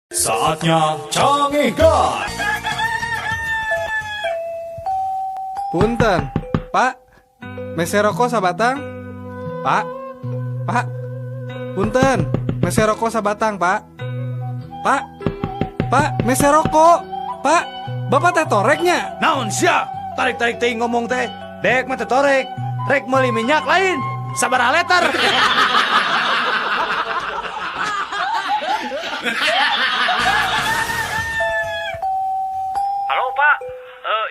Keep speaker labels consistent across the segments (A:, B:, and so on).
A: Saatnya Cangehgar.
B: Punten, Pak. Mese rokok sabatang? Pak. Pak. Punten, mese rokok sabatang, Pak. Pak. Pak, mese rokok. Pak, Bapak teh torek nya?
C: Naon sia? Tarik-tarik teuing ngomong teh. Dek mah teh torek. Rek meuli minyak lain. Sabaraha liter?
D: Halo Pak,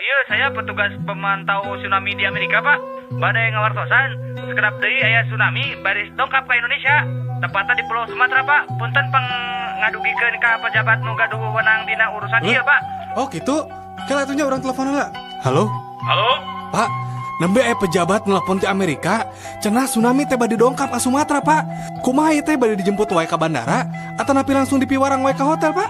D: iya saya petugas pemantau tsunami di Amerika Pak. Badai ngawartosan, sekedap deui aya tsunami baris dongkap ka Indonesia. Tepatnya di Pulau Sumatera Pak. Punten pang ngadugikeun ka pejabat nu gaduh wewenang dina urusan ieu Pak.
B: Oh gitu? Kela atuh nya urang telepon heula. Halo?
D: Halo?
B: Pak, nembe aya pejabat nelpon ti Amerika, cenah tsunami teh bade dongkap ka Sumatera, Pak. Kumaha ieu teh bade dijemput wae ka bandara atau napi langsung dipiwarang wae ka hotel, Pak?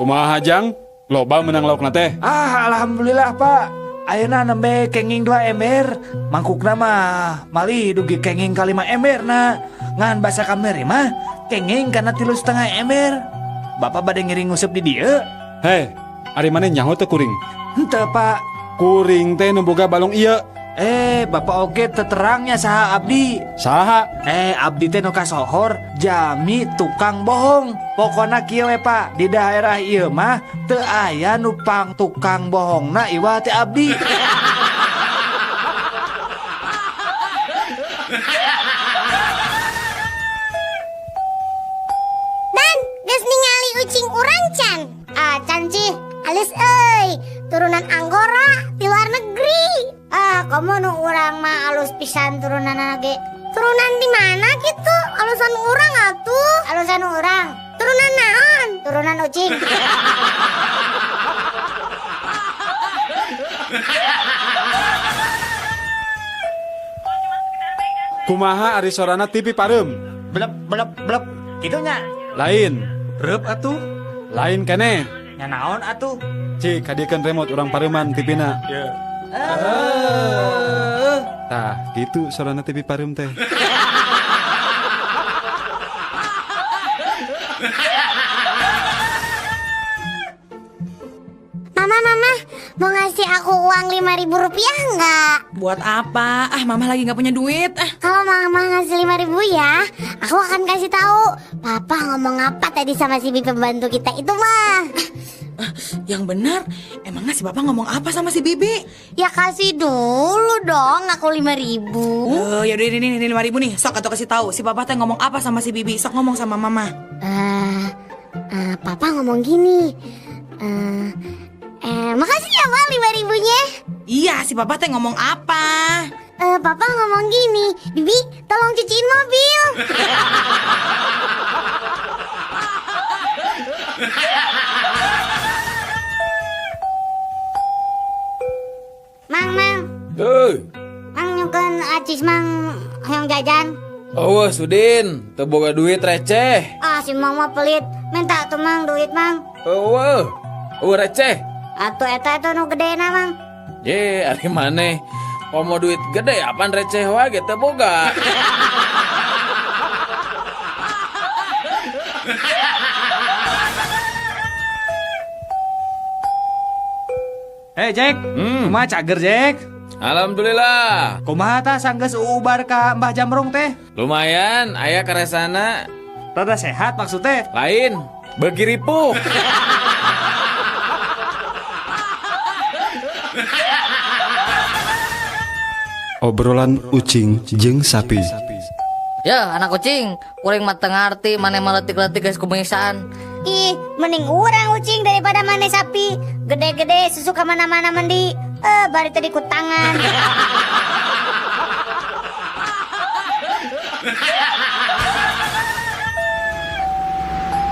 E: Kumaha Jang? Loba menang laukna teh.
C: Ah, alhamdulillah Pak. Ayeuna nembe kenging 2 ember, mangkukna mah malih dugi kenging ka 5 ember na. Ngan basa kamari mah kenging kana 3,5 ember. Bapak bade ngiring nguseup di dieu?
E: Hei, ari maneh nyaho teu kuring?
C: Henteu Pak.
E: Kuring teh nu boga balong ieu.
C: Bapak oge teu terangnya saha abdi.
E: Saha?
C: Abdi teh nu kasohor jami tukang bohong. Pokona kieu we Pak, di daerah ieu mah teu aya nu pang tukang bohongna iwal teh abdi.
F: Dan geus ningali ucing urang can. Ah, can cih, alus euy, turunan Anggora di luar negeri. Ah, komo nu urang mah alus pisan turunanna ge. Turunan di mana gitu? Alusan urang atuh. Alusan urang. Turunan naon? Turunan ucing.
E: Kumaha ari sorana TV pareum?
C: Blep blep blep. Kitu nya.
E: Lain.
B: Reup atuh.
E: Lain keneh.
C: Nya naon atuh?
E: Cik, kadiekeun remote urang pareuman TV-na.
B: Ye.
E: Tah, gitu sorana TV pareum teh.
F: Mama, mama, mau ngasih aku uang 5.000 rupiah nggak?
G: Buat apa? Ah, mama lagi nggak punya duit. Ah.
F: Kalau mama ngasih 5.000 ya, aku akan kasih tahu. Papa ngomong apa tadi sama si bibi pembantu kita itu mah?
G: Ah, yang benar, emangnya si papa ngomong apa sama si bibi?
F: Ya kasih dulu dong, aku 5.000.
G: Oh, ya udah ini 5.000 nih. Sok atau kasih tahu si papa teh ngomong apa sama si bibi. Sok ngomong sama mama.
F: Papa ngomong gini. Makasih ya, Ma, 5.000-nya.
G: Iya, si papa teh ngomong apa?
F: Papa ngomong gini, Bibi, tolong cuciin mobil. Mang, mang.
H: Hei.
F: Mang nyungkeun acis mang hoyong jajan.
H: Oh, Sudin, teu boga duit receh.
F: Ah, si mang mah pelit. Minta tuh mang duit mang.
H: Eueuh. Eueuh receh.
F: Atuh eta eta nu gedena mang.
H: Ye, ari maneh komo duit gede apaan receh wae ge teu boga.
C: Jack, kumaha cager Jack?
H: Alhamdulillah.
C: Kumaha tah sanggeus uubar ka Mbah Jamrong teh?
H: Lumayan, aya karesana.
C: Rada sehat maksudnya?
H: Lain, beuki ripuh.
E: Obrolan ucing jeung sapi.
I: Ya, anak kucing, kuring mah teu ngarti maneh mah leutik-leutik geus kubengisaan.
F: Ih, mending urang ucing daripada maneh sapi. Gede-gede susu ka mana-mana mandi. Bari tadi ku tangan.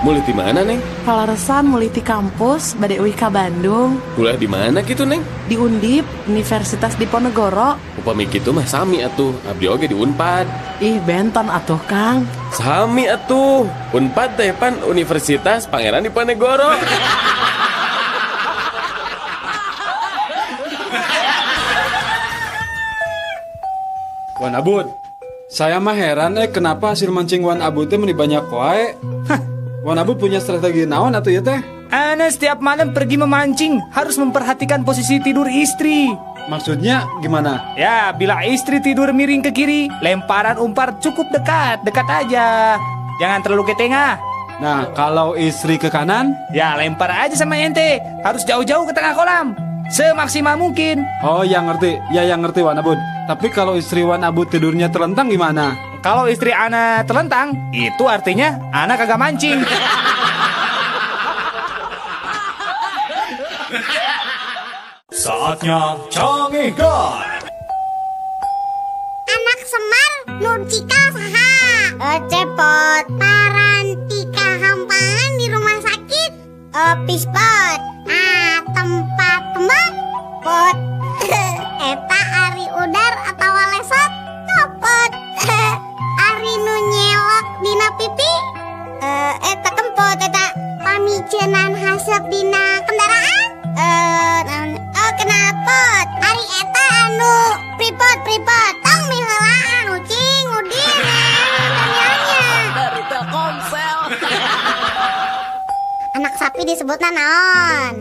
H: Mulih di mana, Neng?
J: Palaresan mulih ti kampus bade uih ka Bandung.
H: Kuliah di mana gitu, Neng?
J: Di Undip, Universitas Diponegoro.
H: Upami kitu mah sami atuh, abdi oge di Unpad.
J: Ih, benton atuh, Kang.
H: Sami atuh. Unpad teh pan Universitas Pangeran Diponegoro.
E: Wan Abud, saya mah heran kenapa hasil mancing Wan Abud teh meni banyak wae. Hah, Wan Abud punya strategi naon atuh ieu teh?
C: Ana setiap malam pergi memancing harus memperhatikan posisi tidur istri.
E: Maksudnya gimana?
C: Ya, bila istri tidur miring ke kiri, lemparan umpan cukup dekat, dekat aja. Jangan terlalu ke tengah.
E: Nah, kalau istri ke kanan?
C: Ya, lempar aja sama ente. Harus jauh-jauh ke tengah kolam. Semaksimal mungkin.
E: Oh, yang ngerti. Ya, yang ngerti Wan Abud. Tapi kalau istri Wan Abud tidurnya telentang gimana?
C: Kalau istri ana telentang, itu artinya ana kagak mancing.
A: Saatnya Cangehgar.
F: Anak Semar nu cikal saha? Cepot. Parantika hampangan di rumah sakit. Pispot. Ah, tempat kembang. Pot. Eta ari udar atau lesot. Copot. Ari nu nyelok dina pipi. Eta kempot eta. Pamicenan hasep dina kendaraan. Oh kenapot. Ari eta anu pripot pripot. Tong miheulaan ucing udin. Tanyanya.
H: Dari Telkomsel.
F: Anak sapi disebutna naon?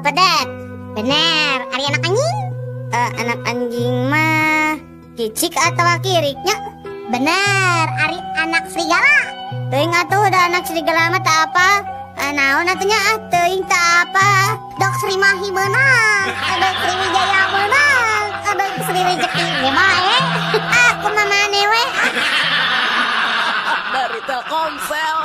F: Pedet. Bener. Ari anak anjing? Anak anjing mah cicik atau kiriknya? Bener. Ari anak serigala. Teuing atuh da anak serigala mah tak apa. Naon atunya ah teuing tak apa. Dok Sri Mahi beunang, dok Sri Wijaya beunang, dok Sri Rejeki ge bae. Aku mah maneh we.
H: Dari Telkomsel.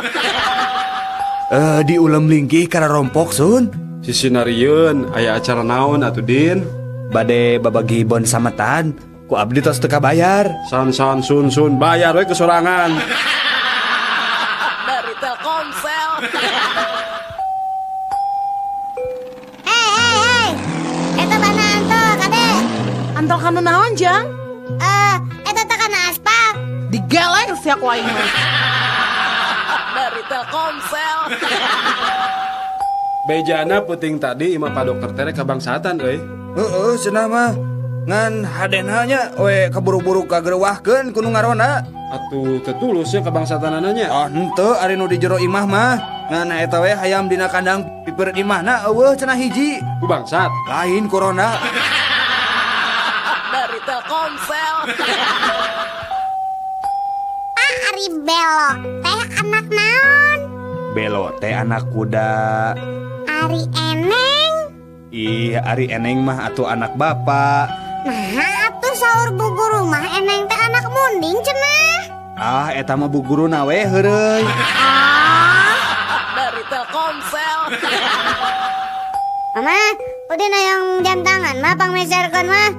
C: Di ulem linggih kana rompok sun.
E: Sisinarieun aya acara naon atuh Din?
C: Bade babagi bon sametan, ku abdi tos teu kabayar.
E: San san sun sun bayar we kesorangan.
H: Dari Telkomsel.
F: Hei hei hei. Eta bana antol kade.
J: Antol kanu naon jang?
F: Eta teh kana aspal.
J: Digeleng sia ku aing mah.
H: Dari Telkomsel.
E: Bejana peuting tadi imah Pak Dokter tere kabangsatan euy.
C: Heeh, cenah mah. Ngan hadena nya we kaburu-buru kagerewahkeun ku nu ngaronda.
E: Atuh teu tulus nya kabangsatanana nya.
C: Ah henteu ari nu di jero imah mah. Ngan eta we hayam dina kandang piper imahna eueuh cenah hiji.
E: Ku bangsat.
C: Lain corona.
H: Dari Telkomsel.
F: Ah ari Belo teh anak naon?
C: Belo teh anak kuda.
F: Ari Eneng?
C: Ih, ari Eneng mah atuh anak bapak.
F: Nah, atuh saur bu guru mah Eneng teh anak munding cenah.
C: Ah, eta mah bu guruna we heureuy.
J: Ah,
H: Dari Telkomsel.
F: Mama, Udin hayang jam tangan mah pangmeserkeun mah.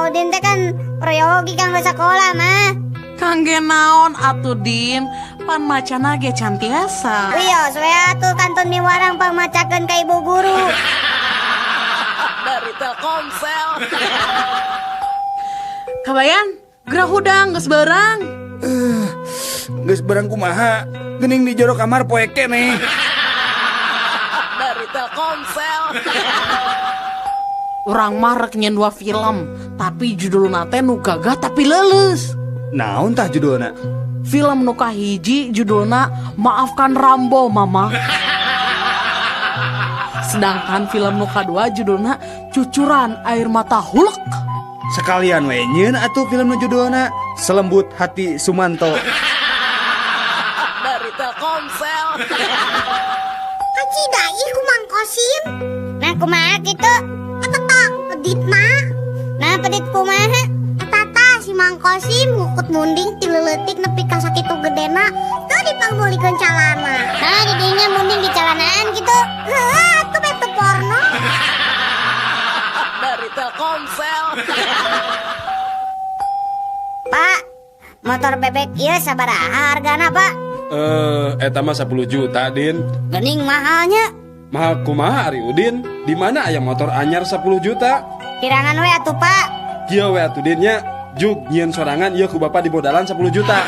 F: Udin teh kan proyogi kanggo sakola mah.
J: Kangge naon atuh Din? Pan macana ge can tiasa.
F: Wios we atuh kantun miwarang pangmacakeun ka ibu guru.
H: Dari Telkomsel.
J: Kabayan, gerah hudang geus beurang.
C: Geus beurang kumaha? Geuning di jero kamar poe keneh.
H: Dari Telkomsel.
J: Urang mah rek nyen dua film, tapi judulna teh nu gagah tapi leuleus.
C: Naon tah judulna?
J: Film nu kahiji judulna Maafkan Rambo Mama. Sedangkan film nu kadua judulna Cucuran Air Mata Hulk.
C: Sekalian we nyeun atuh film nu judulna Selembut Hati Sumanto.
H: Dari Telkomsel.
F: Kacida ih ku Mang Kosim. Nah kumaha kitu? Eta tah peditna. Nah pedit kumaha? Eta tah si Mang Kosim ngukut munding ti leuletik nepi ka sakitu gedena teu dipangmulikeun calana. Nah didinya munding di calanaan kitu. Heuh atuh bete porno.
H: Dari Telkomsel.
F: Pak, motor bebek ieu sabaraha hargana, Pak?
E: Eta mah 10 juta, Din.
F: Geuning mahalnya.
E: Mahal kumaha ari Udin? Di mana aya motor anyar 10 juta?
F: Kirangan we atuh, Pak.
E: Kieu we atuh Din nya. Jug nyieun sorangan ieu ku bapak dibodalan 10 juta.